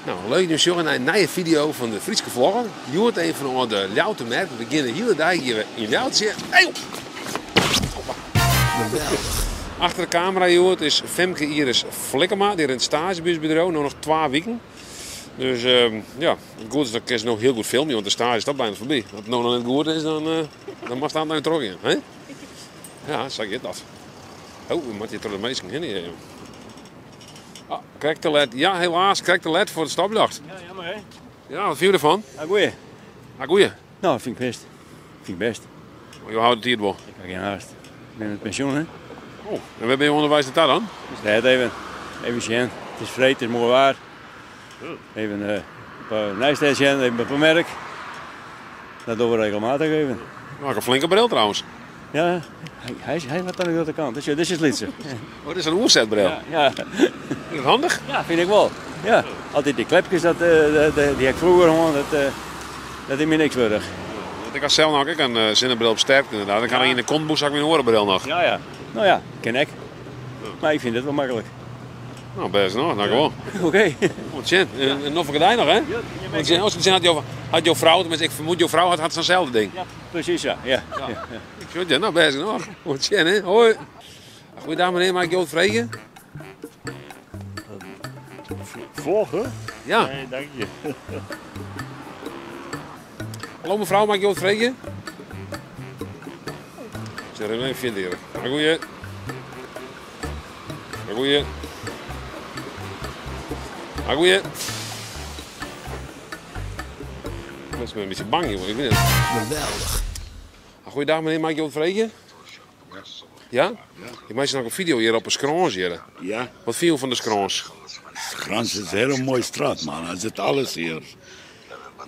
No, leuk dat jo sjogge nei in nije fideo fan de Fryske Vlogger. Hjoed even fanôf de Ljouwerter Merk. We gean de hiele dei gean we yn Ljouwert sjen. Geweldig. Achter de kamera hjoed is Femke Iris Flikkema. Dy rint staazje by ús bedriuw, no noch twa wiken. Dus ja, it goed is dan kin se no hiel goed filmje, want de staazje is toch bijna foarby. As it no noch net goed is, dan, uh, dan moatst aanst even trochgean. Hè? Ja, sa giet dat. Oh, we moatte hjir troch de minsken hinne. Even. Ah, krekt te let. Ja, helaas, krekt te let foar it stopljocht. Ja, jammer hè. Ja, wat fyn je derfan? Ah, goeie. Ah, goeie. Nou, fyn ik bêst. Fyn ik bêst. Jo hâlde de tiid wol? Ik ha gjin haast. Ik bin met pensjoen hè. Oh, en wêr binne jo ûnderweis nei ta dan? De stêd even. Even sjen. It is freed, it is moai waar. Even uh, op Nijstêd sjen, even op de merk. Dat dogge we regelmatig even. Maak in flinke bril trouwens. Ja, hy, hy wat aan de grutte kant. Dit is lytse. Oh, dit is in oersetbril. Ja, ja. Is dat handich? Ja, fyn ik wol. Ja, altyd dy klepkes, dat, eh, dy ha ik froeger hân, dat, eh, dat is my niks wurdich. Want ik ha sels noch ek in eh, sinnebril op sterkte inderdaad. Ik ha yn de kontbûs myn oare bril noch. Ja, ja. No ja, kin ek. Mar ik fyn dit wol maklik. No, bêst noch, dankewol. Oké. Oant sjen. In noflike dei noch, hè? Oant sjen. Oant sjen hat jo, hat jo frou, tenminste ik fermoed jo frou hat, hat sa'n selde ding. Ja, presys ja. Ja. Ja. Ja. Ik sjoch it, no bêst genôch. Oant sjen, hè. Hoi. Goeiedag menear, mei ik jo wat freegje? Vloggen? Ja. Nee, dank je. Hallo mefrou, mei ik jo wat freegje? Se rinne even fierder hjir. Goeie. Goeie. Goeie. Mensen zijn een beetje bang, jongen. Ik weet het. Geweldig. Goeiedag menear, mei ik jo wat freegje? Ja? Ik meitsje noch in fideo hjir op 'e Skrâns hjir. Ja. Wat fine jo fan de Skrâns? Skrâns is een hele mooie straat, man. Er zit alles hier.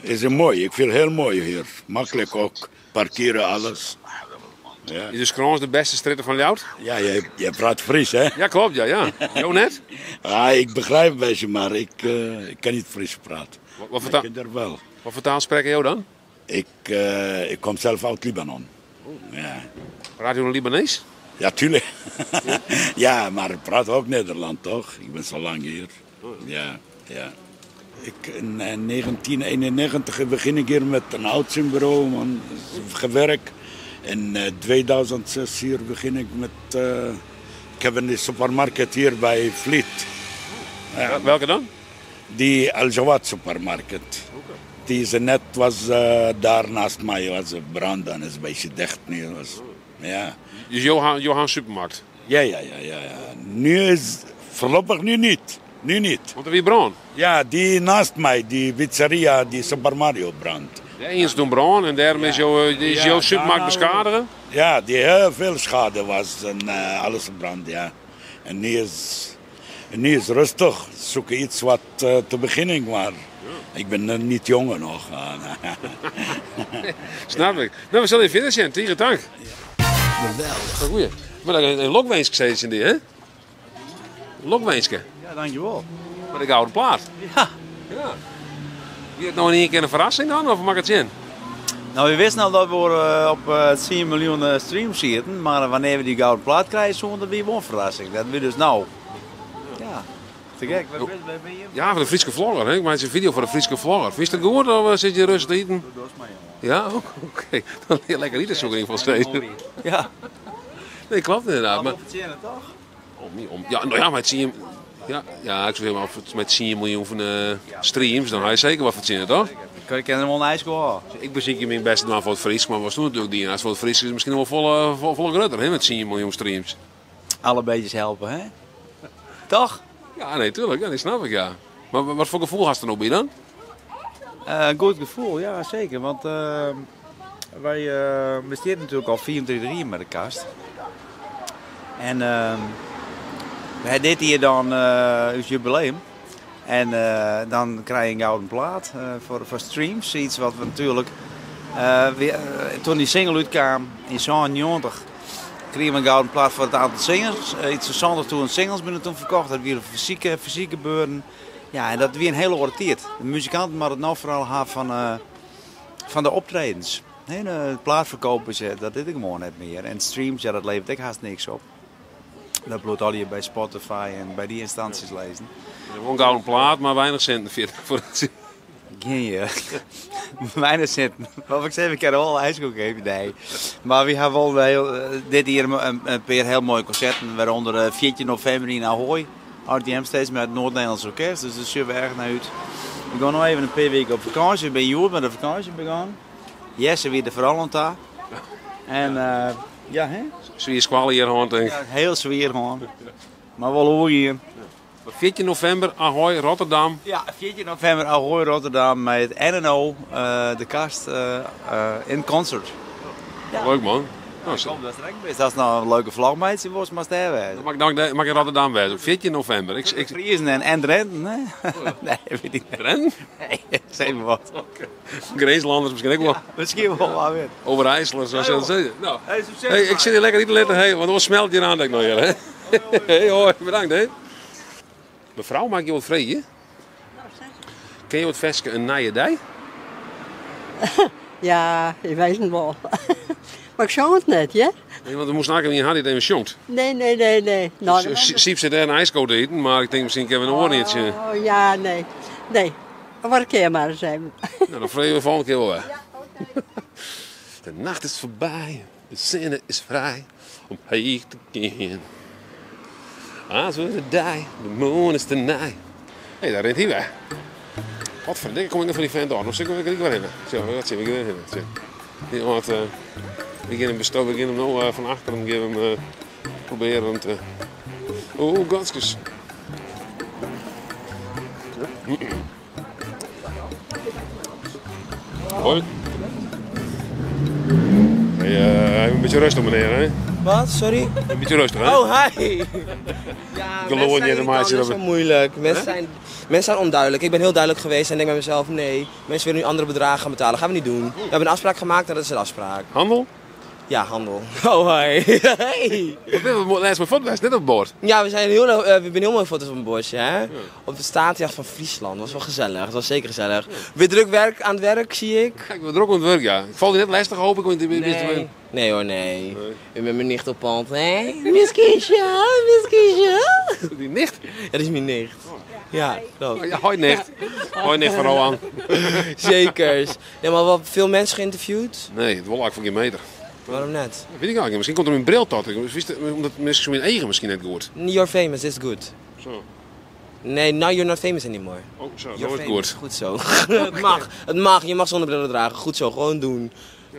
Is mooi. Ik vind het heel mooi hier. Makkelijk ook. Parkeren, alles. Ja. Is de Skrâns de bêste strjitte fan Ljouwert? Ja, jij, jij praat Fries, hè? Ja, klopt, ja, ja. Jo net? Ah, ik begrijp een beetje, maar ik, uh, ik kan niet Fries praten. Wat, wat, voor taal, er wel. Wat voor taal sprekke jo dan? Ik, uh, ik kom zelf uit Libanon. Ja. Praat jo Libanees? Ja, tuurlijk. Ja? ja, maar ik praat ook Nederland, toch? Ik ben zo lang hier. Ja, ja. Ik, in 1991 begin ik hier met een uitzendbureau, man, gewerkt. In 2006 hier begin ik met... Uh, ik heb een supermarkt hier bij Vliet. Ja. Welke dan? Die Al Jawad supermarkt. Die is net was uh, daar naast mij was brand en is een beetje dicht nu. Was, ja. Dus jo ha, jo ha in supermarkt? Ja, ja, ja, ja, ja. Nu is voorlopig nu niet. Nu niet. Want der wie brân? Ja, die naast mij, die pizzeria, die Super Mario brand. Dêr is toen brân en dêrom is jo, is jo supermarkt beskadige? Ja, die heel veel schade was en uh, alles brand, ja. En nu is, en nu is rustig. Zoeken iets wat uh, te beginnen, maar ik ben niet jonger nog. Snap ik. No, we sille even fierder sjen. Tige tank. Geweldig. Goeie. Mar in lokwinsk sizze dy, hè? Lokwinske. Ja, dankjewol. Mei de gouden plaat. Ja. Ja. Wie it no yn ien kear in ferrassing dan, of moat ik it sjen? No, we wisten al dat we eh, op 10 eh, miljoen eh, streams sieten, mar wannear't we dy gouden plaat krije soene, dat wie wol in ferrassing. Dat wie dus no. Ja, te gek. Wêr binne je? Ja, foar de Fryske vlogger. Hè? Ik meitsje in fideo foar de Fryske vlogger. Fynst it goed of sit je rêstich te iten? Ja, oké. Dan lekker ite soe ik yn ieder gefal sizze. Ja. Nee, klopt inderdaad. Maar fertsjinne, toch? Om, om, ja, no ja, mei 10, ja, ja, ik soe mei 10 miljoen fan de streams, dan ha je seker wat fertsjinne, toch? Ik kin der wol in ijske ôf. Ik besykje myn bêst te dwaan foar it Frysk, mar watsto natuerlik dien hast foar it Frysk is miskien wol folle, folle grutter, hè, mei 10 miljoen streams. Alle beetjes helpe, hè? Toch? Ja, nee, tuurlijk. Ja, dat snap ik, ja. Mar wat foar gefoel hast der no by dan? Uh, goed gefoel, ja seker. Want uh, wy uh, bestean natuerlik al 34 jier mei De Kast. En uh, we ha dit jier dan ús jubileum. En dan krije je in gouden plaat foar streams. Yts wat we natuerlik, doe't dy single útkaam yn 97, krigen we in gouden plaat foar it oantal singles. Yts fan 70.000 singles binne doe ferkocht. Dat wie fysieke, fysiek gebeuren. Ja, en dat wie in hiele oare tiid. De muzikanten moatte it no foaral ha fan, fan de optredens. Nee, de plaatferkoop is, dat is der gewoan net mear. En streams, ja, dat leveret ek hast niks op. Dat bliuwt allegear by Spotify en by dy ynstânsjes lizzen. Wol in gouden plaat, mar weinich sinten fierder foar it. Gjin jild. Weinich sinten. Wat ik sis, we kinne wol ijskoek keapje. Nee. Mar wy hawwe wol hiel, dit jier in pear hiel moaie konserten, wêrûnder 14 novimber yn Ahoy, RTM Stage mei it Noord-Nederlands Orkest. Dus dêr sjogge we erch nei út. We gean no even in pear wiken op fakânsje. We binne hjoed mei de fakânsje begûn. Jesse wie der foaral oan ta. En ja, hè? Swier skoaljier hân, tink ik. Ja, hiel swier hân. Mar wol oergien. 14 novimber, Ahoy, Rotterdam. Ja, 14 novimber, Ahoy, Rotterdam mei it NNO, de kast in concert. Ja. Leuk man. Nou, ik hoop dat der ek bist. Ast noch in leuke vlog meitsje wolst, moatst dêr wêze. Mag ik, mag ik in Rotterdam wêze op 14 novimber? Ik, ik... Friezen en Drenten, hè? Nee, weet ik niet. Drenten? Nee, zeg maar wat. Okay. Grinslanders miskien ek wol. Ja, miskien wol, wa wit. Overijsselers, zoals ze dat zeggen. Nou, Hey, succes, hey, ik zit hier lekker in te letten, hey, want anders smelt je aan dat ik nog hier, hè? Hey, hoi, bedankt, hè. Mevrouw, mag ik je wat vragen? Ken je het ferske In Nije Dei? Ja, ik weet het wel. Maar ik zong het net, ja? Nee, want we moesten eigenlijk niet hadden die het even zongt. Nee, nee, nee, nee. Nou, dat Siep zit er een ijsko te eten, maar ik denk misschien kunnen we een oornietje. Oh, ja, nee. Nee. Wat keer maar eens even. Nou, dan vragen we de volgende keer wel weer. De nacht is voorbij, de zin is vrij om heeg te gaan. Als we de dij, de moon is de nij. Hé, daar rint hij weg. Wat verdikke, kom ik nog van die vent aan. Of zit ik weer in? Zo, wat zie ik weer in? Die want, we gaan hem bestoken, we gaan hem nou van achter hem geven hem, proberen hem te. Oeh, godskes. Hoi. Hey, even een beetje rustig meneer, hè? Wat? Sorry? Een beetje rustig, hè? Oh, hi! Ja, Geloof mensen niet, zijn maar irritant, je dat is zo moeilijk. Mensen, zijn, mensen zijn onduidelijk. Ik ben heel duidelijk geweest en denk bij mezelf, nee, mensen willen nu andere bedragen gaan betalen. Gaan we niet doen. We hebben een afspraak gemaakt en dat is een afspraak. Handel? Ja, handel. Oh, hi. Hey. Laatst mijn foto, net op boord. Ja, we zijn heel, we hebben heel mooie foto's op een bosje, hè? Op de staatjacht van Friesland. Dat was wel gezellig. Dat was zeker gezellig. Weer druk werk aan het werk, zie ik. Kijk, we druk aan het werk, ja. Ik val je net lastig, hoop ik. Want je bent- Nee. Nee hoor, nee. Ik ben mijn nicht op pand, hè? Miss Kiesje, Miss Kiesje. Die nicht? Ja, dat is mijn nicht. Ja, klopt. Ja, hoi nicht. Hoi nicht van Roan. Zekers. Nee, maar wel veel mensen geïnterviewd. Nee, het wil eigenlijk voor geen meter. Waarom net? Dat weet ik eigenlijk niet. Misschien komt er een bril tot. Ik wist- Omdat misschien mijn eigen misschien net goed. You're famous, is good. Zo. Nee, now you're not famous anymore. Oh, zo, You're dat is famous. goed. Goed zo. het mag, het mag. Je mag zonnebrillen dragen. Goed zo, gewoon doen.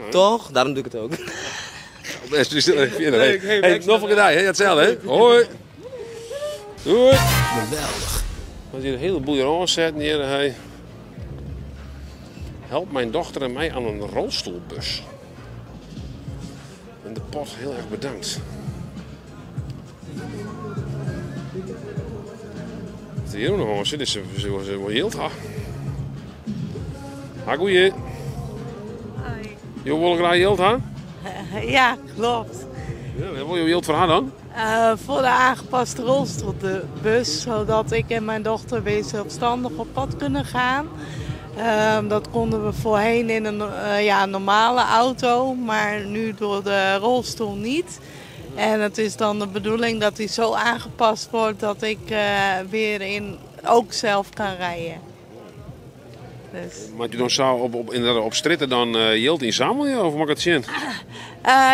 Toch? Daarom doe ik het ook. Best, dus, verder, Leuk, hey. hey, Hey, nog een keer, hè? Hetzelfde, hè? Hoi. Doei. Geweldig. We hier een heleboel hier aanzetten hier, hey. Help mijn dochter en mij aan een rolstoelbus. En de pot heel erg bedankt. Wat hier ook nog aan zit, is ze wel heel ha. Ha, goeie. Je wil graag geld ha? Ja, klopt. Ja, wil je geld voor haar dan? Voor de aangepaste rolstoel, de bus, zodat ik en mijn dochter weer zelfstandig op pad kunnen gaan. Dat konden we voorheen in een normale auto, maar nu door de rolstoel niet. En het is dan de bedoeling dat die zo aangepast wordt dat ik weer in, ook zelf kan rijden. Dus. Maar je dan zou inderdaad op stritten dan geld inzamelen of mag ik het zien?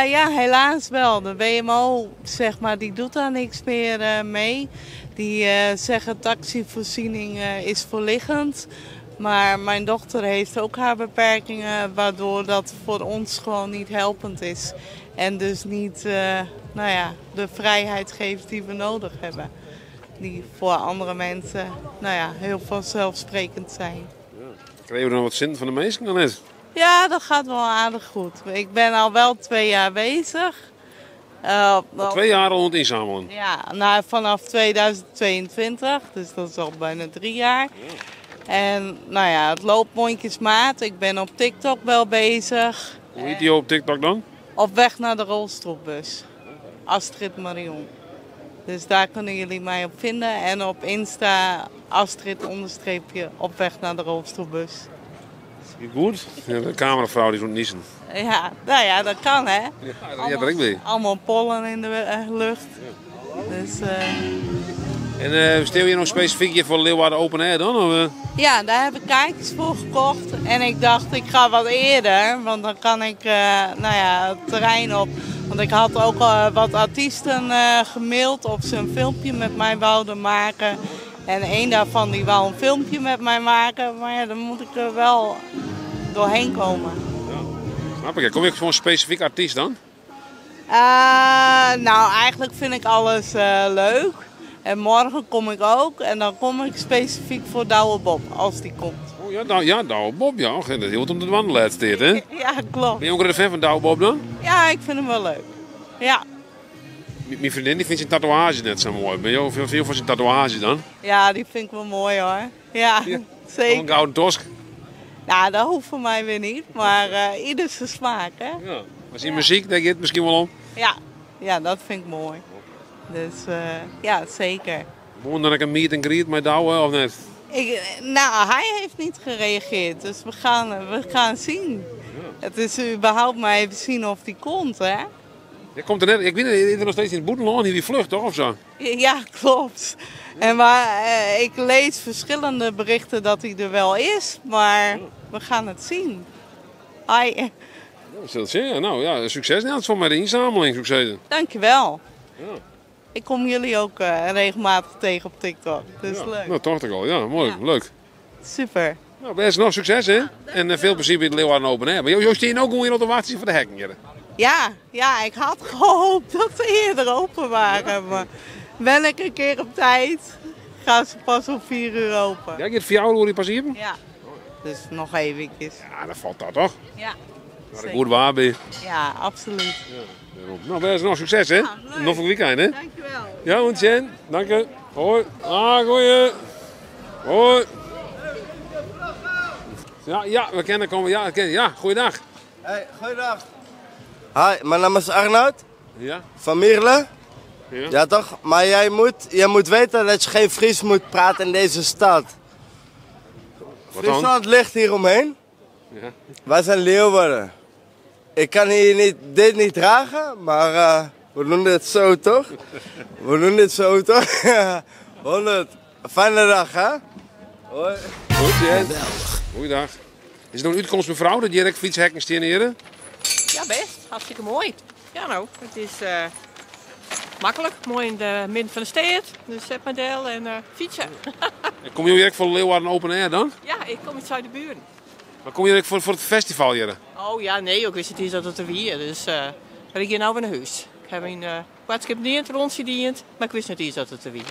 Ja, helaas wel. De WMO, zeg maar, die doet daar niks meer mee. Die zeggen taxivoorziening is voorliggend. Maar mijn dochter heeft ook haar beperkingen, waardoor dat voor ons gewoon niet helpend is. En dus niet de vrijheid geeft die we nodig hebben. Die voor andere mensen heel vanzelfsprekend zijn. Kregen we nog wat zin van de meesten dan net? Ja, dat gaat wel aardig goed. Ik ben al wel 2 jaar bezig. Al 2 jaar al aan het inzamelen? Ja, vanaf 2022, dus dat is al bijna 3 jaar. En het loopt mondjesmaat. Ik ben op TikTok wel bezig. Hoe heet die op TikTok dan? Op weg naar de rolstoelbus. Astrid Marion. Dus daar kunnen jullie mij op vinden. En op Insta Astrid onderstreepje op weg naar de rolstoelbus. Goed? Ja, de cameravrouw die is niezen. Ja, dat kan hè. Ja, dat heb ik weer. Allemaal pollen in de lucht. Ja. Dus. En uh, stel je nog specifiek hier voor Leeuwarden Open Air dan? Of? Eh? Ja, daar heb ik kaartjes voor gekocht. En ik dacht, ik ga wat eerder, want dan kan ik uh, nou ja, het terrein op. Want ik had ook wat artiesten gemaild of ze een filmpje met mij wouden maken. En één daarvan die wou een filmpje met mij maken. Maar ja, dan moet ik er wel doorheen komen. Ja, snap ik. Kom je voor een specifiek artiest dan? Nou, eigenlijk vind ik alles leuk. En morgen kom ik ook. En dan kom ik specifiek voor Douwe Bob, als die komt. Oh ja, nou, ja Douwe Bob, ja. Dat is heel om te wandelen, dit, hè? Ja, klopt. Ben je ook een fan van Douwe Bob dan? Ja, ik vind hem wel leuk. Ja. Mijn vriendin die vindt zijn tatoeage net zo mooi. Ben je ook veel van zijn tatoeage dan? Ja, die vind ik wel mooi hoor. Ja, ja. zeker. Een gouden tosk? Nou, dat hoeft voor mij weer niet. Maar ieder zijn smaak, hè? Ja. Maar zijn muziek, denk je het misschien wel om? Ja, ja dat vind ik mooi. Dus ja, zeker. Moet dan een meet and greet met Douwe of net? Nou, hij heeft niet gereageerd, dus we gaan zien. Ja. Het is überhaupt maar even zien of die komt, hè? Ja, komt er net, ik weet niet, is er nog steeds in het Boetenland die vlucht, toch? Of zo? Ja, klopt. En maar, ik lees verschillende berichten dat hij er wel is, maar ja. We gaan het zien. Hoi. Ja, we zullen het zien. Nou ja, succes net voor met de inzameling, succes. Dankjewel. Ja. Ik kom jullie ook regelmatig tegen op TikTok. Dus ja. leuk. Nou, toch al. Ja, mooi. Ja. Leuk. Super. Nou, best nog succes, hè? Ja, en veel plezier bij het Leeuwarden Open Air. Maar Joost, je ook gewoon op de wacht voor de hekken hier? Ja, ja, ik had gehoopt dat ze eerder open waren. Maar ben ik een keer op tijd, gaan ze pas om 4 uur open. Ja, je het 4 uur pas hier? Ja. Dus nog eventjes. Ja, dat valt dat toch? Ja. Maar goed waar ben je. Ja, absoluut. Ja. Nou, best nog succes, hè? Ja, nog een weekend, hè? Dankjewel. Ja, und Jen. Dank je. Hoi. Ah, goeie. Hoi. Ja, ja, we kennen komen. Ja, we ja, goeiedag. Hey, goeiedag. Hi, mijn naam is Arnoud. Ja. Van Mierle. Ja. Ja, toch? Maar jij moet weten dat je geen Fries moet praten in deze stad. Wat dan? Friesland ligt hier omheen. Ja. Wij zijn Leeuwarden. Ik kan hier niet, dit niet dragen, maar we doen dit zo toch? We doen dit zo toch? 100. Fijne dag, hè? Hoi. Goed, Jen. Goeiedag. Is het nog een uitkomst, mevrouw, dat Jerk fietshekken staan hier? Ja, best. Hartstikke mooi. Ja, nou, het is makkelijk. Mooi in de midden van de stad. Dus zet maar deel en fietsen. En kom je Jerk voor Leeuwarden Open Air dan? Ja, ik kom uit Zuiderburen. Maar kom je voor het festival hier? Oh ja, nee, ik wist het niet dat het er weer. Dus ik hier nou weer naar huis. Ik heb een boodschap dient, rondje dient, maar ik wist niet eens dat het er weer.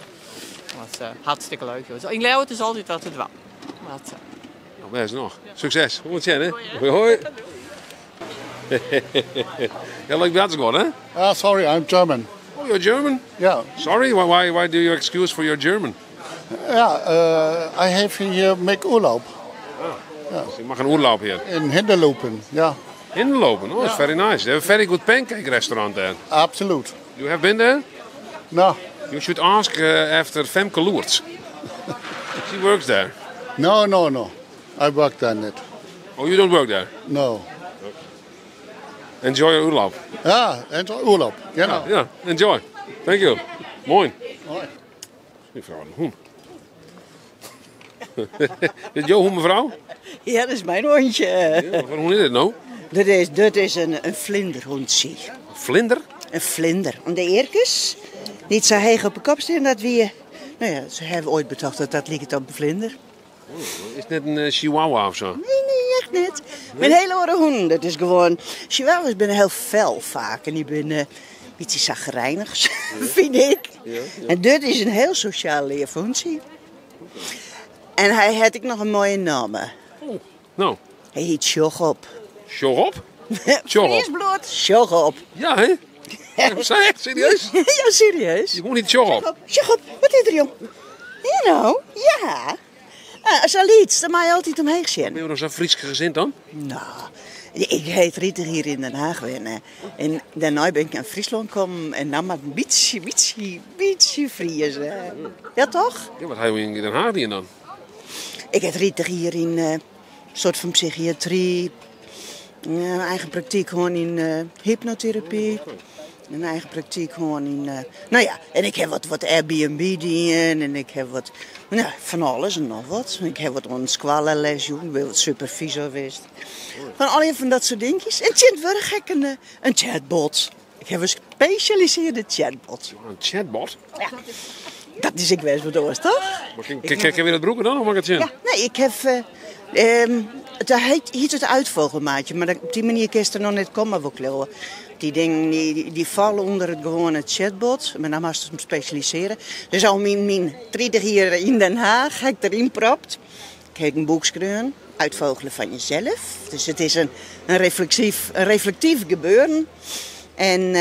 Want hartstikke leuk. Joh. In Leeuwarden is altijd wat het wel. Maar, nou, best nog. Ja. Succes. Hoe moet het zijn, hè? Hoi, hoi. Ja, leuk bij geworden, hè? Sorry, I'm German. Oh, you're German? Yeah. Sorry, why do you excuse for your German? Ja, I have here make Urlaub. Ja. Dus je mag een Urlaub hier. In Hinderlopen, ja. Hinderlopen, oh, that's very nice. They have a very good pancake restaurant there. Absoluut. You have been there? No. You should ask after Femke Loerts. She works there. No, no, no. I work there not. Oh, you don't work there? No. Enjoy your Urlaub. Ja, enjoy Urlaub. Genau. Ja, yeah, enjoy. Thank you. Mooi. Mooi. Die vrouw een hoen. Is jouw hoen, mevrouw? Ja, dat is mijn hondje. Ja, wat hoen is dit nou? Dat is een vlinderhondje. Vlinder? Een vlinder. Om de eerkes, niet zo heeg op de kop staan dat we... Nou ja, ze hebben ooit bedacht dat dat lijkt op een vlinder. Oh, is het net een chihuahua of zo? Nee, nee, echt niet. Mijn hele oren hoen, dat is gewoon... Chihuahuas zijn heel fel vaak en die zijn een beetje chagrijnig, vind ik. Ja, ja. En dit is een heel sociaal leerfunctie. En hij had ik nog een mooie naam. Oh, nou. Hij heet Sjogop. Sjogop? Sjogop. Friesbloed, Sjogop. Ja, hè? Zijn echt serieus? Ja, serieus. Je moet niet Sjogop. Sjogop, wat is er, jong? Ja, nou, ja. Nou, als al iets, dan mag je altijd omheen zien. Ben je nog zo'n Fries gezind dan? Nou, ik heet Rieter hier in Den Haag wennen. En daarna ben ik naar Friesland gekomen en dan maar een beetje, beetje, beetje Fries. Hè. Ja, toch? Ja, wat heb je in Den Haag hier dan? Ik heb Rieter hier in een soort van psychiatrie. Ja, eigen praktijk gewoon in hypnotherapie. In eigen praktyk hân yn, no ja, en ik ha wat, wat Airbnb dien en ik ha wat, no, fan alles en noch wat. Ik ha wat oan skoalle les jûn, ik bin wat supervisor west. Fan allegear fan dat soart dinkjes. En tsjintwurdich ha ik in chatbot. Ik ha in spesjalisearde chatbot. In chatbot? Ja. Dat is ek wer wat oars, toch? Kinne we dat brûke dan, of moat ik it sjen? Ja, nee, ik ha. It hjit it uitvogelmaatje, mar op dy manier kinst der noch net komme, wol ik leauwe. Dy dingen dy falle ûnder it gewoane chatbot, mar dan moatst him spesjalisearje. Dus al myn 30 jier yn Den Haag ha ik deryn propt. Ik ha ek in boek skreaun, Uitvogelen van jezelf. Dus it is in refleksyf gebeuren. En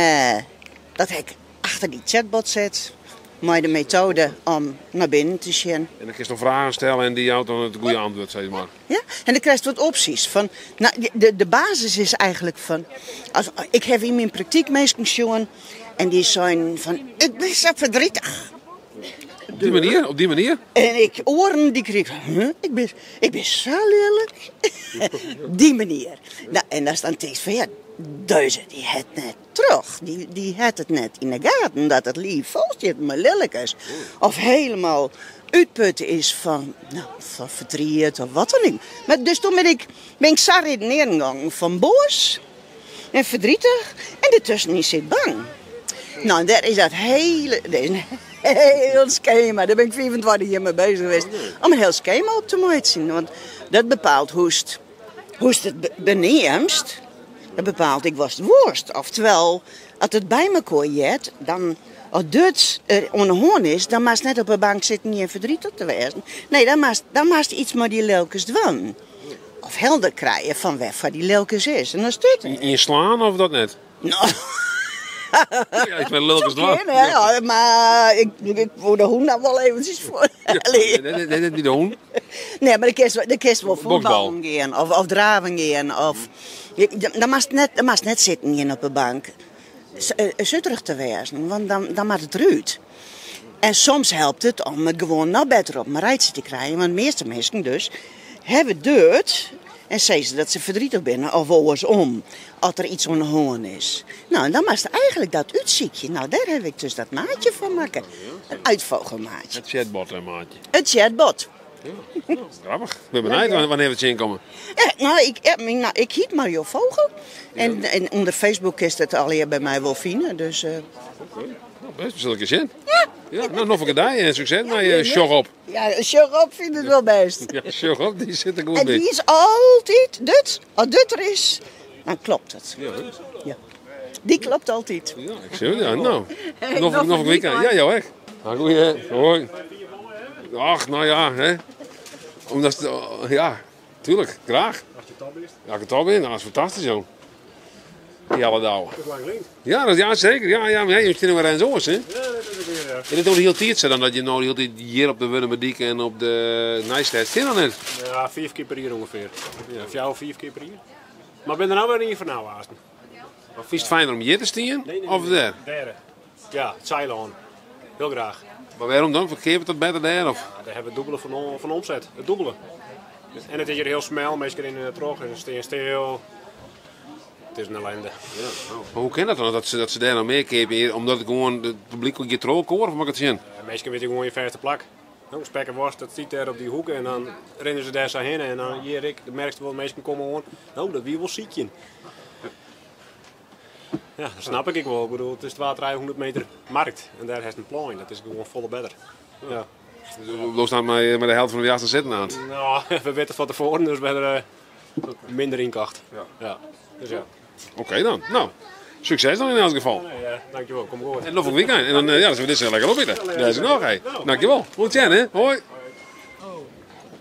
dat ha ik achter dy chatbot set, mei de metoade om nei binnen te sjen. En dan kinst dan fragen stelle en dy jout dan it goede antwurd, sis mar. Ja, en dan krijst wat opsjes. Fan, no, de basis is eigentlik fan, as, ik ha yn myn praktyk minsken sjoen en dy seinen fan, ik bin sa verdrietig. Op dy manier? Op dy manier? En ik, oaren dy krigen, huh, ik bin sa lilk. Dy manier. No, en ast dan tinkst fan ja, dizze dy hat net troch. Dy hat it net yn 'e gaten dat it liif fol stiet mei lilkens. Of helemaal útput is fan, no, fan fertriet of wat dan ek. Mar dus toen bin ik sa redenearjen gongen fan boas en verdrietig en dertussenyn sit bang. No, en dêr is dat hele, dat is in heel skema, dêr bin ik 25 jier mei bezich west, om in hiel skema op te meitsjen. Want dat bepaalt hoe'tst, hoe'tst it beneamst, dat bepaalt ek watst wolst. Oftewel, as it by mekoar heart, dan, as dit der oan de hân is, dan moatst net op 'e bank sitten en verdrietig te wêzen. Nee, dan moatst, dan moatst iets mei dy lilkens dwaan. Of helder krije fan wêrfoar dy lilkens is. En as dit. Ien slaan of dat net? No. Ja, ik ben lilkens dwaan. Ja, mar ik woe de hûn dan wol eventsjes foar. Nee, nee, net by de hûn. Nee, mar dan kinst wol fuotballen gean of draven gean. Of, dan moatst net, dan moatst net sitten gean op de bank. Sutterich te wêzen, want dan moat it derút. En soms helpt it om it gewoan noch better op in rijtsje te krijen, want de measte minsken dus hawwe dit en sizze dat se verdrietig binne of oarsom, as der iets oan de hân is. No, en dan moatst eigentlik dat útsykje. No, dêr haw ik dus dat maatje foar makke. In uitvogelmaatje. It chatbot, hè, maatje. It chatbot. Ja, grappich. Ik bin benijd wannear't we tsjinkomme. Ja, no, ik, ja, no, ik hyt Mario Vogel. En, en ûnder Facebook kinst it allegear by my wol fine. Dus, Oké. No, bêst, we sille elkoar sjen. Ja. Ja, no, noflike dei en sukses mei Sjoch op. Ja, Sjoch op fynt it wol bêst. Ja, Sjoch op, dy sit der goed En by. dy is altyd, dit, as dit der is, dan klopt it. Ja. Ja. Dy klopt altyd. Ja, ik sjoch it, ja. No, Hey, noflik weekend. Ja, jou ek. Goeie, hoi. Ach, no ja, hè. Omdat, ja, tuurlijk, graach. As je top bist. Ja, ik top bin, dat is fantastysk, jong. Jelle Douwe. Dat is lang lyn. Ja, dat, ja zeker. Ja, ja, maar ja, je zit nog ergens oars, hè? Ja, dat is weer, ja. Is it no de hiele tiid sa dan dat je no de hiele tiid hjir op de Wurdumerdyk en op de Nijstêd stean dan net? Ja, fiif kear per jier ûngefear. Ja, fjouwer, fiif kear per jier. Mar bin der no wer ien foar no aansten. Mar fynst it fijner om hjir te stean Nee, nee, of nee. dêr? Dêr. Ja, it Saailân. Hiel graach. Mar wêrom dan? Ferkeapet dat better dêr? Of? Ja, dêr hawwe we it dûbele fan omset. It dûbele. En it is hjir hiel smel, minsken rinne troch en stean stil. It is in ellende. Ja, no. Mar hoe kin dat dan, dat se dêr noch mear keapje? Omdat it gewoan it publyk giet troch elkoar, of moat ik it sjen? Ja, minsken witte gewoan je fêste plak. No, spek en worst, dat stiet dêr op dy hoeke en dan rinne se dêr sa hinne en dan hjir ek, dan merkst wol, minsken komme oan. No, dat wie wol sykjen. Ja, dat snap ik ek wol. Ik bedoel, it is twa, trijehûndert meter markt en dêr hast in plein. Dat is gewoan folle better. Ja. Do staat mei de helte fan de jassen sitten aan. No, we witte fan tefoaren, dus we hawwe der minder ynkocht. Ja. Ja. Dus ja. Oké dan. No, sukses dan yn elts gefal. Nee, ja, dankjewol. Kom goed. En noflik weekend. En dan, ja, dan sille we dizze lekker opite. Dêr is it noch, hé. Dankjewol. Oant sjen, hè. Hoi.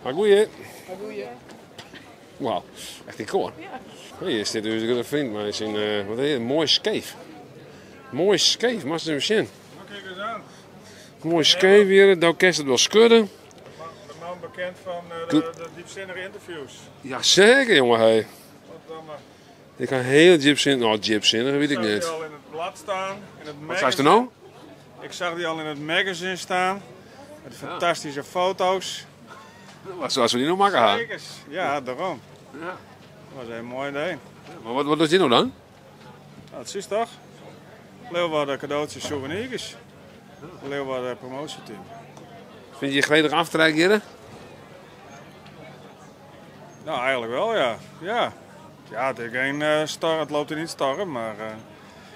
Goeie. Goeie. Wauw, echt in koar. Hjir stiet ús grutte vriend mei syn, wat is it, moai skeef. Moai skeef, moatst even sjen. Kijk eens aan. Moai skeef hjir, do kinst it wol skudde. De man bekend fan de diepzinnige interviews. Ja, seker jonge, hé. Goddamme. Ik ha hiel djipsinnich, no djipsinnich wit ik Ik zag net. die al in het blad staan. In het Wat seist do magazine. no? Ik zag die al in het magazine staan. Met fantastische foto's. Wat zoals we dy no makke ha. Zeker. Ja, daarom. Ja. Dat was een mooi idee. Mar wat docht dy no dan? Dat is toch? Leeuwarden cadeautjes, souvenirjes. Leeuwarden promotieteam. Vind je je gretig aftrek, Jelle? Nou, eigenlijk wel, ja. Ja, ja het, is geen, eh, stor, het loopt er niet storm, maar eh,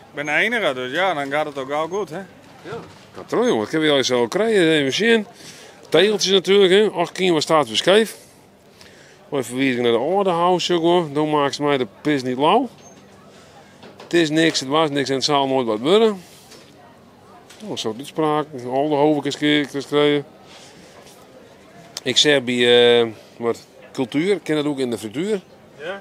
ik ben de enige, dus ja, dan gaat het ook al goed, hè. Ja, trouw, jongen, ik heb je al zo krijgen. Even zien. Tegeltjes natuurlijk, hè. Och, kien, waar staat weer scheef? Even verwijzing naar de oude house, jongen. Dan maakt ze mij de pis niet lauw. Het is niks, het was niks en het zal nooit wat worden. Oh, zo uitspraak. Al de hoofd is gekregen. Ik zeg bij eh, wat, cultuur, ken dat ook in de frituur. Ja.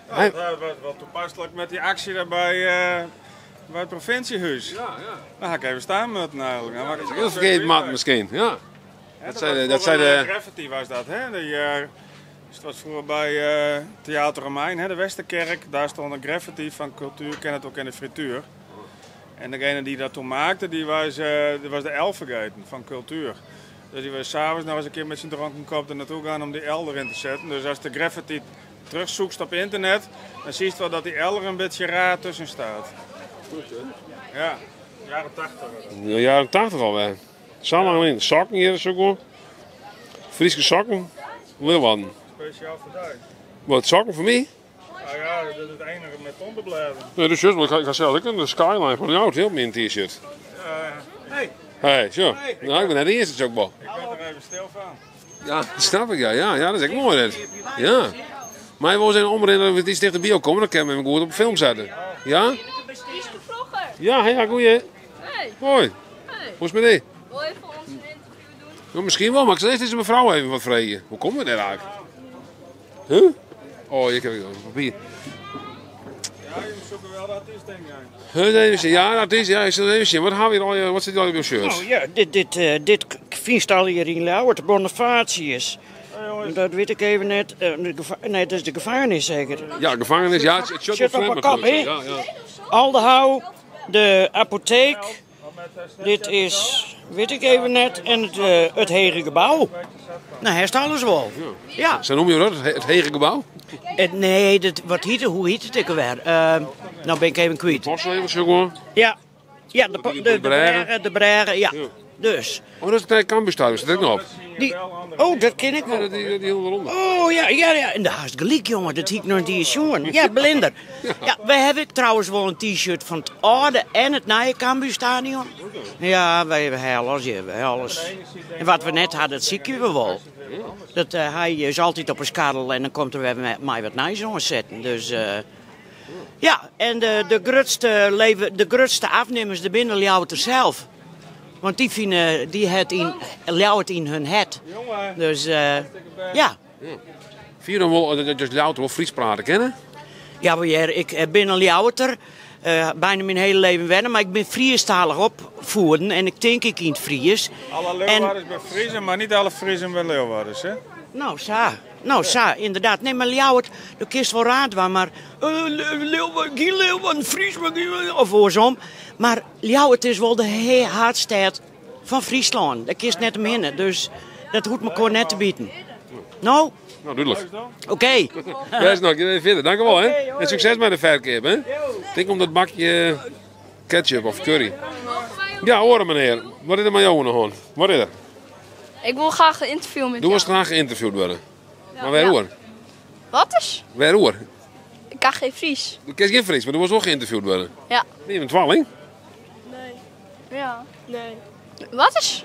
Nou, dat was wel toepasselijk met die actie daar bij, eh, bij het provinciehuis. Ja, ja. Daar ga ik even staan met eigenlijk. Dan maak ik Heel verkeerd maat misschien, ja. Hè, Dat zei de, was dat zei vroeger, de, eh, Graffiti was dat, hè? Die, eh, dus het was vroeger bij eh, Theater Romein, hè, de Westerkerk. Daar stond een graffiti van cultuur, ken het ook in de frituur. En degene die dat toen maakte, die was, eh, die was de L vergeten van cultuur. Dus die was s'avonds nog eens een keer met zijn dronken kop er naartoe gaan om die L erin te zetten. Dus als de graffiti terugzoekt op internet, dan zie je wel dat die L er een beetje raar tussen staat. Ja, jaren 80. de jaren 80 al, hè. Zo lang in. Sokken hier, zo gewoon. Friese sokken. Leeuwarden. Speciaal voor jou. Wat, sokken voor mij? Nou ja, dat is het enige met onderblijven. Nee, dus juist, want ik ga zelf ik een skyline van jou, heel mijn t-shirt. hey. Hey, zo. Hey. Nou, ik ben net de eerste jokbal. Ik ben er even stil van. Ja, dat snap ik, ja. Ja, ja dat is echt mooi, dit. Ja. Maar je wil zijn omrennen dat we iets dichter bij jou komen, dan kunnen we hem goed op film zetten. Ja? Ja, ja, goeie. Hey. Hoi. Hey. Hoe is het met die? Wil je voor ons een interview doen? Nou, misschien wel, maar ik zal eerst eens mevrouw even wat vragen. Hoe komen we daar eigenlijk? Huh? Oh, ik heb een papier. Ja, je moet zoeken wel de artiest, denk ik. Huh, even zien. Ja, dat is, ja, ik zal even zien. Wat, hebben we hier al, wat zit hier al op je shirt? Oh ja, dit, dit, eh, dit vindt al hier in Ljouwert, Bonifatius. Dat weet ik even net. Eh, de nee, dat is de gevangenis zeker. Ja, gevangenis, ja, het, het Zit op mijn kop, hè? Ja, ja. Aldehouw, de apotheek. Dit is, weet ik even net, en het, eh, het hege gebouw. Nou, hij is alles wel. Ja. Zo noem je dat, het hege gebouw? Het, nee, dat, wat heet het, hoe heet het ik alweer? Eh, nou ben ik even kwijt. Postregels, gewoon. Ja, ja de, de, de, de, de brège, ja. Dus. Oh, dat is het Cambuurstadion, zit er ook nog op. Die, oh, dat ken ik wel. Ja, die, die heel eronder. Oh ja, ja, ja. En daar is het gelijk, jongen. Dat hiek nog niet eens, jongen. Ja, blinder. Ja, wij hebben trouwens wel een t-shirt van het oude en het nieuwe Cambuurstadion. Ja, wij hebben alles, ja, wij hebben alles. En wat we net hadden, dat zie ik we wel. Dat, eh, hij is altijd op een scharrel en dan komt er weer met mij wat nieuws aan zetten. Dus eh, ja, en de, de, grootste leven, de grootste afnemers de binnen Ljouwert zelf. Want die vinden die het in, Ljouwert in hun het. Dus eh, ja. Vier dan wel, dat je Ljouwert wel Fries praten kennen? Ja, maar ja, ik eh, ben een Ljouwerter. eh, bijna mijn hele leven wennen, maar ik ben Friestalig opvoeden en ik denk ik in het Fries. Alle Leeuwarders bij Friesen, maar niet alle Friesen bij Leeuwarders, hè? Nou, sa. Nou, sa, inderdaad. Nee, maar Ljouwert, de kist wel raad waar, maar... eh, Leeuwen, geen Leeuwen, Fries, maar geen- of oorsom. Maar Ljouwert is wel de hele hartstad van Friesland. Daar kist net om in, dus dat hoeft me gewoon net te bieden. Nou? Nou, duidelijk. Oké. Best nog, even verder. Dank u wel, hè. En succes met de verkeer, hè. Denk om dat bakje ketchup of curry. Ja, hoor meneer. Wat is er met jou aan de hand? Wat is er? Ik wil graag een interview met Doe jou. eens graag geïnterviewd worden. Maar waar hoor? Wat is? Waar hoor? Ik kan geen Fries. Du kent geen Fries, maar du was wel geïnterviewd worden. Ja. Ben je een tweeling? Ja. Nee. Wat is?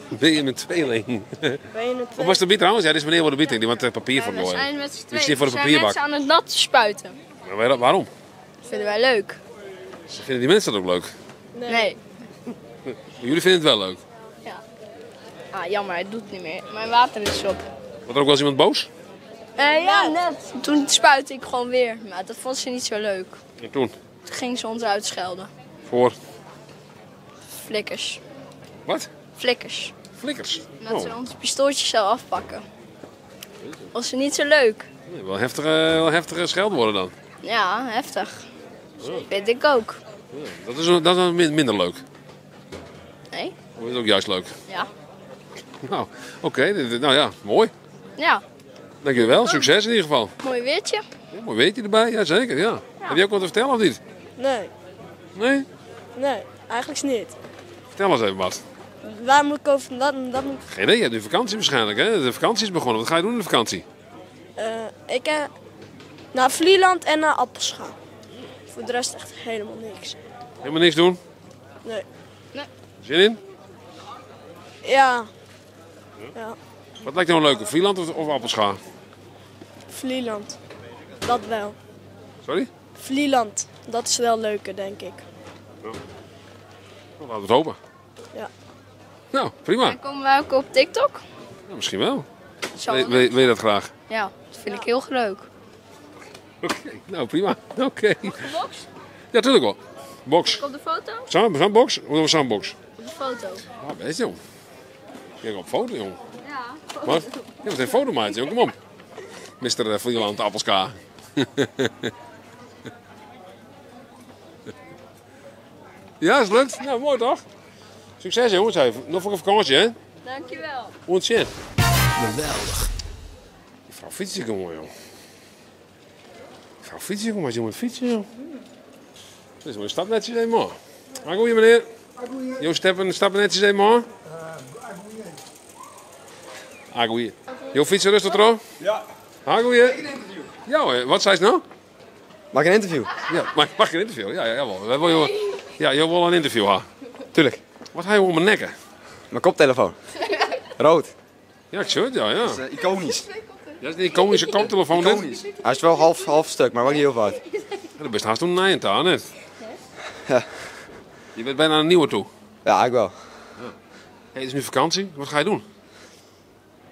Ben je een tweeling? Ben je een Of was de biet trouwens? Ja, dit is meneer voor de bieting, die want het papier voor We zijn met z'n Die tweeën. zit voor de We zijn papierbak. mensen aan het nat spuiten. Maar waar- waarom? Dat vinden wij leuk. Vinden die mensen dat ook leuk? Nee. Jullie vinden het wel leuk. Ja. Ah, jammer, hij doet het niet meer. Mijn water is op. Wordt er ook wel eens iemand boos? Eh, ja, net. Toen spuitte ik gewoon weer. Maar dat vond ze niet zo leuk. En toen? Toen ging ze ons uitschelden. Voor? Flikkers. Wat? Flikkers. Flikkers? Omdat ze Oh. onze pistooltjes zou afpakken. Was ze niet zo leuk. Nee, wel heftige, wel heftige scheldwoorden dan. Ja, heftig. Vind ik ook. Dat is, dat is dan min- minder leuk. Nee? Of is het ook juist leuk? Ja. Nou, oké. Nou ja, mooi. Ja, Dank jullie wel. Succes in ieder geval. mooi weertje. Ja, mooi weetje erbij. Jazeker, ja. Heb je ook wat te vertellen of niet? Nee. Nee? Nee, eigenlijk niet. Vertel eens even wat. Waar moet ik over dat, dat moet Geen idee, je hebt nu vakantie waarschijnlijk, hè? De vakantie is begonnen. Wat ga je doen in de vakantie? Ik naar Vlieland en naar Appelscha. Voor de rest echt helemaal niks. Helemaal niks doen? Nee. Nee. Zin in? Ja. Ja. Wat lijkt jou nou leuker, Vlieland of Appelscha? Vlieland. Dat wel. Sorry? Vlieland. Dat is wel leuker, denk ik. Nou, laten we het hopen. Ja. Nou, prima. En komen wij ook op TikTok? Ja, misschien wel. Zal Wil, wil, wil je dat graag? Ja, dat vind ik heel leuk. Oké, nou prima. Oké. Box? Ja, tuurlijk wel. Box. Op de foto? Zo'n box? Of zo'n box? Op de foto. Ah, best jong. Kijk op foto, jong. Ja. Wat? Je moet een foto maken, jong. Kom op. Mr. Vlieland Appelska. ja, is lukt. Nou, mooi toch? Succes jongens. Even. Nog voor een vakantie, hè? Dankjewel. Ontzettend. Geweldig. Die vrouw fietst ik mooi, joh. Die vrouw fietst ik maar ze moet fietsen, joh. Dat is wel een stap netjes helemaal. Goeie meneer. Jo, stappen, stappen netjes helemaal. Agoeie. Jo, fietsen rustig trouw? Ja. Agoeie. Ja hoor, wat zei ze nou? Mag ik een interview? Ja, mag ik een interview? Ja, ja, jawel. Wij willen, ja, je wil een interview ha. Tuurlijk. Wat ga je om mijn nekken? Mijn koptelefoon. Rood. Ja, ik zie het, ja, ja. Dat is iconisch. Ja, dat is een iconische koptelefoon. Iconisch. Hij is wel half stuk, maar wel niet heel veel uit. Ja, dat is haast een Nijentaal, net. Ja. Je bent bijna een nieuwe toe. Ja, ik wel. Ja. Hey, het is nu vakantie. Wat ga je doen?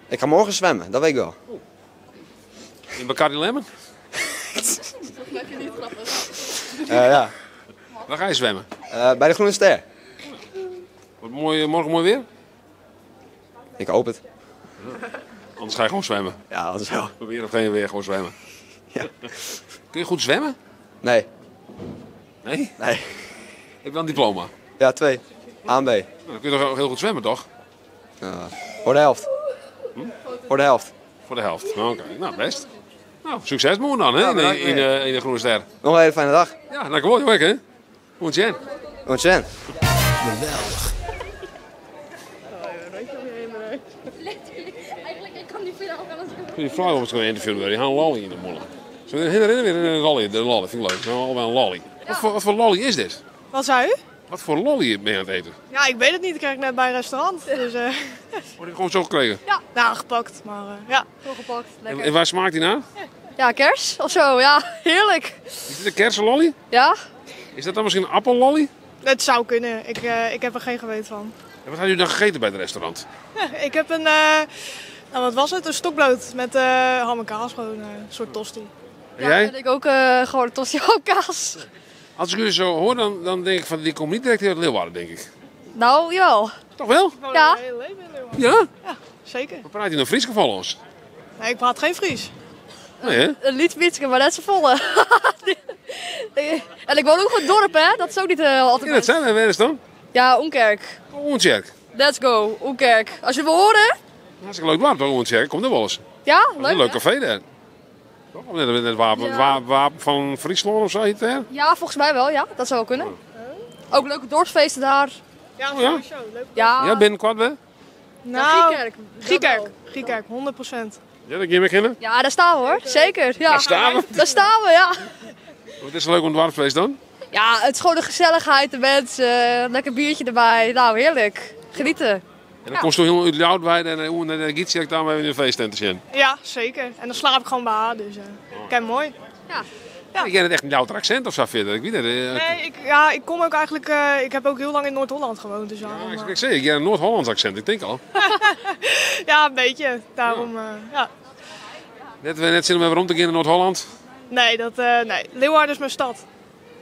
Ik ga morgen zwemmen, dat weet ik wel. In Bacardi Lemon? Dat maak je niet grappig. Ja. Waar ga je zwemmen? Bij de Groene Ster. Wordt mooi, morgen mooi weer? Ik hoop het. Ja. Anders ga je gewoon zwemmen. Ja, anders wel. Probeer of geen weer gewoon zwemmen. Ja. Kun je goed zwemmen? Nee. Nee? Nee. Heb je wel een diploma? Ja, 2. A en B. Nou, dan kun je toch heel goed zwemmen, toch? Voor de helft. Voor de helft. Voor de helft. Oké, okay. Nou best. Nou, succes morgen dan, hè? Ja, bedankt, in de Groene Ster. Nog een hele fijne dag. Ja, dank u wel, hè? Ontzettend. Ontzettend. Geweldig. Eigenlijk, ik kan niet veel aan Die vrouw was gewoon interviewen, die gaan een lolly in de molen. Zullen we herinneren weer een lolly? De lolly vind ik leuk. Nou, allebei een lolly. Wat voor lolly is dit? Wat zei u? Wat voor lolly ben je aan het eten? Ja, ik weet het niet. Ik krijg net bij een restaurant. Dus, Word ik gewoon zo gekregen? Ja, nou, gepakt. Maar ja. Gewoon gepakt. Lekker. En waar smaakt die naar? Ja, kers of zo. Ja, heerlijk. Is dit een kersenlolly? Ja. Is dat dan misschien een appellolly? Het zou kunnen. Ik heb er geen geweten van. En wat had u dan gegeten bij het restaurant? Ja, ik heb een, nou wat was het? Een stokbrood met ham en kaas. Gewoon een soort tosti. En jij? Ja, en ik ook gewoon een tosti ham kaas. Als ik u zo hoor, dan denk ik van die komt niet direct uit Leeuwarden, denk ik. Nou, jawel. Toch wel? Ik woon Ja. al mijn hele leven in Leeuwarden. Ja? Ja, zeker. Maar praat je nou Fries gevallen ons? Nee, ik praat geen Fries. Nee, hè? Een lied maar net zo volle. En ik woon ook in het dorp, hè? Dat is ook niet altijd. Ja, dat zijn we. Waar is het dan? Ja, Oenkerk. Oh, Oenkerk. Let's go, Oenkerk. Als je wil horen. Hartstikke leuk dorp, toch, Oenkerk? Komt er wel eens. Ja, Een leuk. leuk hè? café daar. Toch? Of net het wapen, Ja. wapen van Friesland of zo heet het, hè? Ja, volgens mij wel, ja. Dat zou wel kunnen. Ook leuke dorpsfeesten daar. Ja, Oh, ja? sowieso. Leuk. Ja. Ja, binnenkort wel? Nou, Giekerk. Giekerk. Giekerk, 100%. Ja, dat kun je beginnen. Ja, daar staan we hoor. Zeker. Ja. Daar staan we? Daar staan we, ja. Wat is er leuk om dwarfeest dan? Ja, het is gewoon de gezelligheid, de mensen, lekker biertje erbij. Nou, heerlijk. Genieten. En dan komt ze helemaal uit Ljouwert en de Gietjek daar maar in de feesttent te zien. Ja, zeker. En dan slaap ik gewoon bij haar, dus kijk mooi. Ja. Ja. Ik ken het echt een Ljouwert accent of zo verder. Ik weet het. Nee, ik kom ook eigenlijk... ik heb ook heel lang in Noord-Holland gewoond, dus daarom, Ja, ik zeg, ik ken een Noord-Hollands accent, ik denk al. ja, een beetje. Daarom, ja. Net zin om even rond te gaan in Noord-Holland. Nee, nee. Leeuwarden is mijn stad.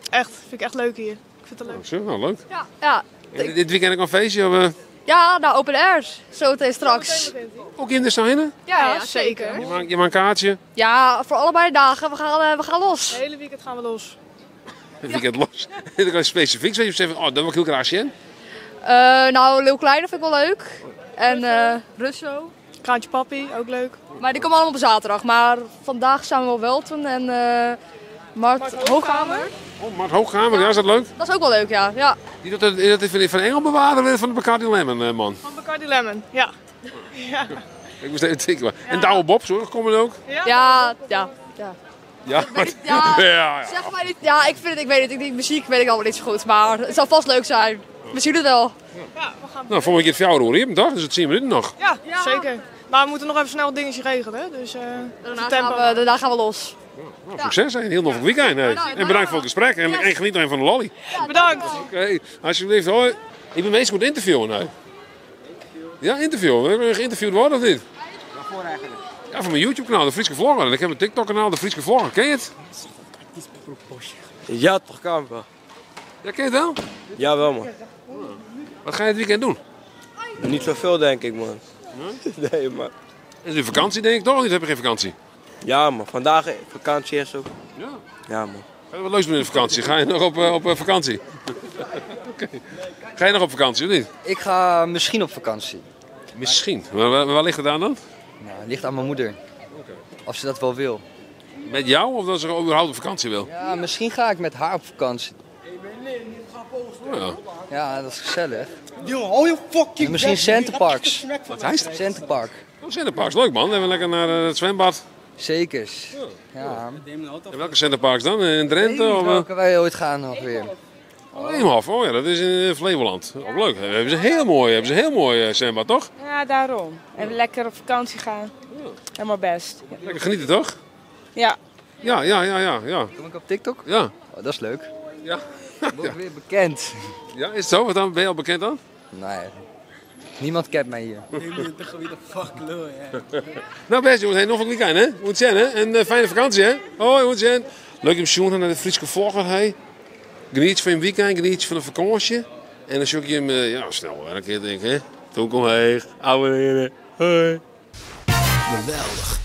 Echt, vind ik echt leuk hier. Ik vind het leuk. Zo, nou leuk. Ja. Ja, En dit weekend ook een feestje? Of, ja nou open air. Zo meteen straks. Ook in de Seine? Ja, zeker. Je maakt een kaartje. Ja, voor allebei de dagen. We gaan los. Het hele weekend gaan we los. Het weekend los. Dan kan je specifiek zo je zegt, oh, dat wil ik heel graag zien. Nou, Leeuw Kleine vind ik wel leuk. En Russo. Kraantje Papi, ook leuk. Maar die komen allemaal op zaterdag. Maar vandaag zijn we wel Welten en Mart Hoogkamer. Oh, Mart Hoogkamer, ja, is dat leuk? Dat is ook wel leuk, ja. Ja, Die dat, is dat van, van Engelbewaarder van de Bacardi Lemon, man? Van Bacardi Lemon, ja. Ja, Ik moest even denken. En Douwe Bob, zo, komen er ook? ja, ja. ja. Ja, Ja, ja, ja. Zeg maar niet, ja, ik vind het, ik weet het, ik, die muziek weet ik allemaal niet zo goed, maar het zal vast leuk zijn. We zien het wel. Nou, volgende keer het fjouwer hoor je hem, toch? Dus het 10 minuten nog. Ja, zeker. Maar we moeten nog even snel dingetje regelen, hè? Dus, daarna, gaan we, daarna gaan we los. Nou, succes, hè. Een heel nog weekend. Hè. En bedankt voor het gesprek. En, en geniet nog even van de lolly. Bedankt. Oké, alsjeblieft. Hoi. Ik ben mensen moet interviewen nu. Ja, interviewen. Wil je geïnterviewd worden of niet? Waarvoor eigenlijk? Ja, van mijn YouTube kanaal, de Frieske Vlogger. En ik heb een TikTok kanaal, de Frieske Vlogger. Ken je het? Ja, toch kan wel. Ja, ken je het wel? Jawel man. Wat ga je het weekend doen? Niet zoveel denk ik man. Nee man. Is het vakantie denk ik toch? Of niet? Heb je geen vakantie? Ja man, vandaag vakantie is ook. Ja. Ja man. Ga je wat leuks doen in de vakantie? Ga je nog op, op vakantie? Oké. Ga je nog op vakantie of niet? Ik ga misschien op vakantie. Misschien. Maar waar, waar ligt het aan dan? Nou, het ligt aan mijn moeder. Of ze dat wel wil. Met jou of dat ze überhaupt op vakantie wil? Ja, misschien ga ik met haar op vakantie. Oh, ja. Ja, dat is gezellig. Jongen, hou je fucking En misschien Centerparks. Wat hij is? Centerpark. Oh, Centerparks, leuk man. Even lekker naar het zwembad. Zekers. Ja. En welke Centerparks dan? In Drenthe? Ik weet Of, niet welke wij ooit gaan nog weer. Oh, Eemhof, oh ja, dat is in Flevoland. Ook leuk. Daar hebben ze heel mooi, hebben ze heel mooi zwembad, toch? Ja, daarom. En lekker op vakantie gaan. Helemaal best. Lekker genieten, toch? Ja. Ja, ja, ja, ja. ja. Kom ik op TikTok? Ja. Oh, dat is leuk. Ja. Word ik weer bekend. Ja, is het zo? Wat dan? Ben je al bekend dan? Nee. Niemand kent mij hier. Nou best jongens, hey, nog een weekend hè? Moet zijn hè? En fijne vakantie hè? Hoi, moet zijn. Leuk om te naar de Frieske vlogger hè. Geniet van je weekend, geniet van de vakantie. En dan zoek je hem ja, snel werken denk ik hè. Toen kom heen, abonneren. Hoi. Geweldig.